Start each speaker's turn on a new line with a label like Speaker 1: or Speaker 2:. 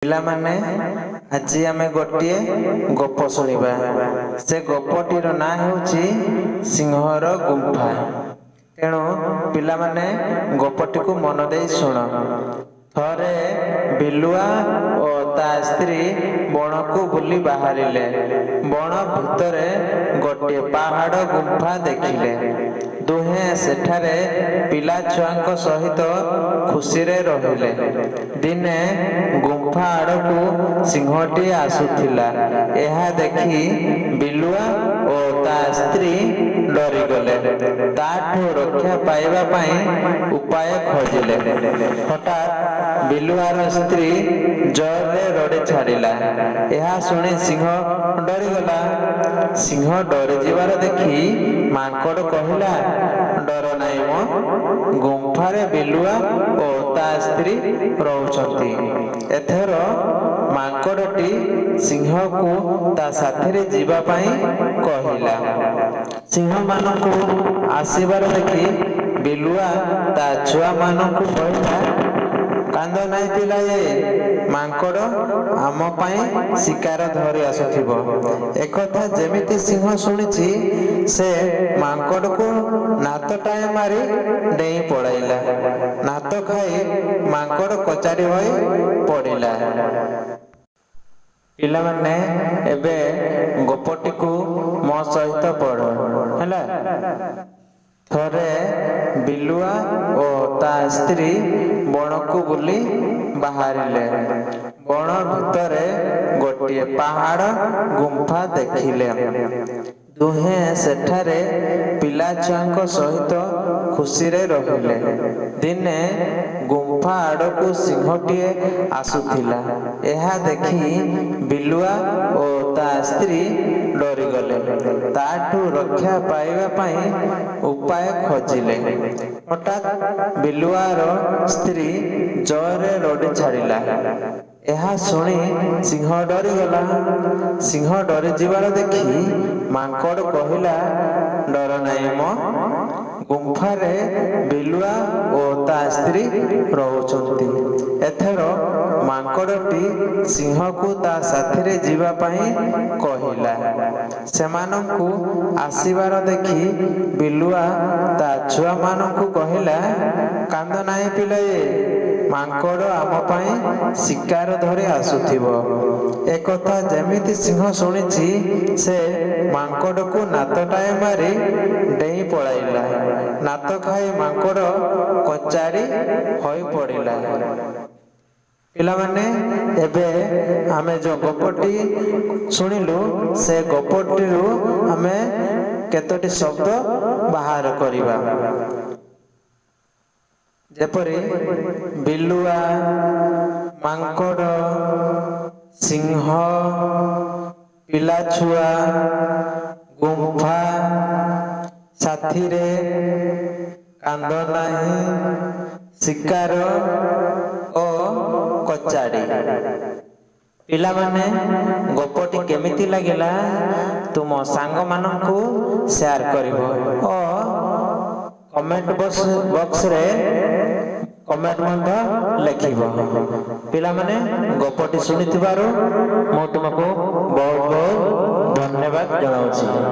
Speaker 1: ପିଲାମାନେ, ଆଜି ଆମେ ଗୋଟିଏ ଗପ ଶୁଣିବା। ସେ ଗପଟିର ନାଁ ହେଉଛି ସିଂହର ଗୁମ୍ଫା। ତେଣୁ ପିଲାମାନେ, ଗପଟିକୁ ମନ ଦେଇ ଶୁଣ। ଥରେ ବିଲୁଆ ଓ ତା ସ୍ତ୍ରୀ ବଣକୁ ବୁଲି ବାହାରିଲେ। ବଣ ଭିତରେ ଗୋଟିଏ ପାହାଡ଼ ଗୁମ୍ଫା ଦେଖିଲେ। ଦୁହେଁ ସେଠାରେ ପିଲା ଛୁଆଙ୍କ ସହିତ ଖୁସିରେ ରହିଲେ। ଦିନେ ଗୁମ୍ଫା ଆଡ଼କୁ ସିଂହଟିଏ ଆସୁଥିଲା। ଏହା ଦେଖି ବିଲୁଆ ଓ ତା ସ୍ତ୍ରୀ ଡରିଗଲେ। ତାଠୁ ରକ୍ଷା ପାଇବା ପାଇଁ ଉପାୟ ଖୋଜିଲେ। ହଠାତ୍ ବିଲୁଆର ସ୍ତ୍ରୀ ଜୋରରେ ରଡ଼ି ଛାଡ଼ିଲା। ଏହା ଶୁଣି ସିଂହ ଡରିଗଲା। ସିଂହ ଡରିଯିବାର ଦେଖି ମାଙ୍କଡ଼ କହିଲା, "ଡର ନାହିଁ ମ, ଗୁମ୍ଫାରେ ବିଲୁଆ ଓ ତା ସ୍ତ୍ରୀ ରହୁଛନ୍ତି।" ଏଥର ମାଙ୍କଡ଼ଟି ସିଂହକୁ ତା ସାଥିରେ ଯିବା ପାଇଁ କହିଲା। ସିଂହମାନଙ୍କୁ ଆସିବାର ଦେଖି ବିଲୁଆ ତା ଛୁଆମାନଙ୍କୁ କହିଲା, "କାନ୍ଦ ନାହିଁ ପିଲାଏ, ମାଙ୍କଡ଼ ଆମ ପାଇଁ ଶିକାର ଧରି ଆସୁଥିବ।" ଏକଥା ଯେମିତି ସିଂହ ଶୁଣିଛି, ସେ ମାଙ୍କଡ଼କୁ ନାତଟାଏ ମାରି ଡେଇଁ ପଳାଇଲା। ନାତ ଖାଇ ମାଙ୍କଡ଼ କଚାଡ଼ି ହୋଇ ପଡ଼ିଲା। ପିଲାମାନେ, ଏବେ ଗପଟିକୁ ମୋ ସହିତ ପଢ଼, ହେଲା? ଥରେ ବିଲୁଆ ଓ ତା ସ୍ତ୍ରୀ ବଣକୁ ବୁଲି ବାହାରିଲେ। ବଣ ଭିତରେ ଗୋଟିଏ ପାହାଡ଼ ଗୁମ୍ଫା ଦେଖିଲେ। ଦୁହେଁ ସେଠାରେ ପିଲା ଛୁଆଙ୍କ ସହିତ ଖୁସିରେ ରହିଲେ। ଦିନେ ଗୁମ୍ଫା ଆଡ଼କୁ ସିଂହଟିଏ ଆସୁଥିଲା। ଏହା ଦେଖି ବିଲୁଆ ଓ ତା ସ୍ତ୍ରୀ ଡରିଗଲେ। ତାଠୁ ରକ୍ଷା ପାଇବା ପାଇଁ ଉପାୟ ଖୋଜିଲେ। ହଠାତ୍ ବିଲୁଆର ସ୍ତ୍ରୀ ଜୋରରେ ରଡ଼ି ଛାଡ଼ିଲା। ଏହା ଶୁଣି ସିଂହ ଡରିଗଲା। ସିଂହ ଡରିଯିବାର ଦେଖି ମାଙ୍କଡ଼ କହିଲା, "ଡର ନାହିଁ ମ, ଗୁମ୍ଫାରେ ବିଲୁଆ ଓ ତା ସ୍ତ୍ରୀ ରହୁଛନ୍ତି।" ଏଥର ମାଙ୍କଡ଼ଟି ସିଂହକୁ ତା ସାଥିରେ ଯିବା ପାଇଁ କହିଲା। ସେମାନଙ୍କୁ ଆସିବାର ଦେଖି ବିଲୁଆ ତା ଛୁଆମାନଙ୍କୁ କହିଲା, "କାନ୍ଦ ନାହିଁ ପିଲାଏ, ମାଙ୍କଡ଼ ଆମ ପାଇଁ ଶିକାର ଧରି ଆସୁଥିବ।" ଏକଥା ଯେମିତି ସିଂହ ଶୁଣିଛି, ସେ ମାଙ୍କଡ଼କୁ ନାତଟାଏ ମାରି ଡେଇଁ ପଳାଇଲା। ନାତ ଖାଇ ମାଙ୍କଡ଼ କଚାଡ଼ି ହୋଇ ପଡ଼ିଲା। ପିଲାମାନେ, ଏବେ ଆମେ ଯେଉଁ ଗପଟି ଶୁଣିଲୁ, ସେ ଗପଟିରୁ ଆମେ କେତୋଟି ଶବ୍ଦ ବାହାର କରିବା। ଯେପରି ବିଲୁଆ, ମାଙ୍କଡ଼, ସିଂହ, ପିଲାଛୁଆ, ଗୁମ୍ଫା, ସାଥିରେ, କାନ୍ଦ ନାହିଁ, ଶିକାର ଓ କଚାଡ଼ି। ପିଲାମାନେ, ଗପଟି କେମିତି ଲାଗିଲା ତୁମ ସାଙ୍ଗମାନଙ୍କୁ ସେୟାର କରିବ ଓ କମେଣ୍ଟ ବକ୍ସରେ କମେଣ୍ଟ ମଧ୍ୟ ଲେଖିବ। ପିଲାମାନେ, ଗପଟି ଶୁଣିଥିବାରୁ ମୁଁ ତୁମକୁ ବହୁତ ବହୁତ ଧନ୍ୟବାଦ ଜଣାଉଛି।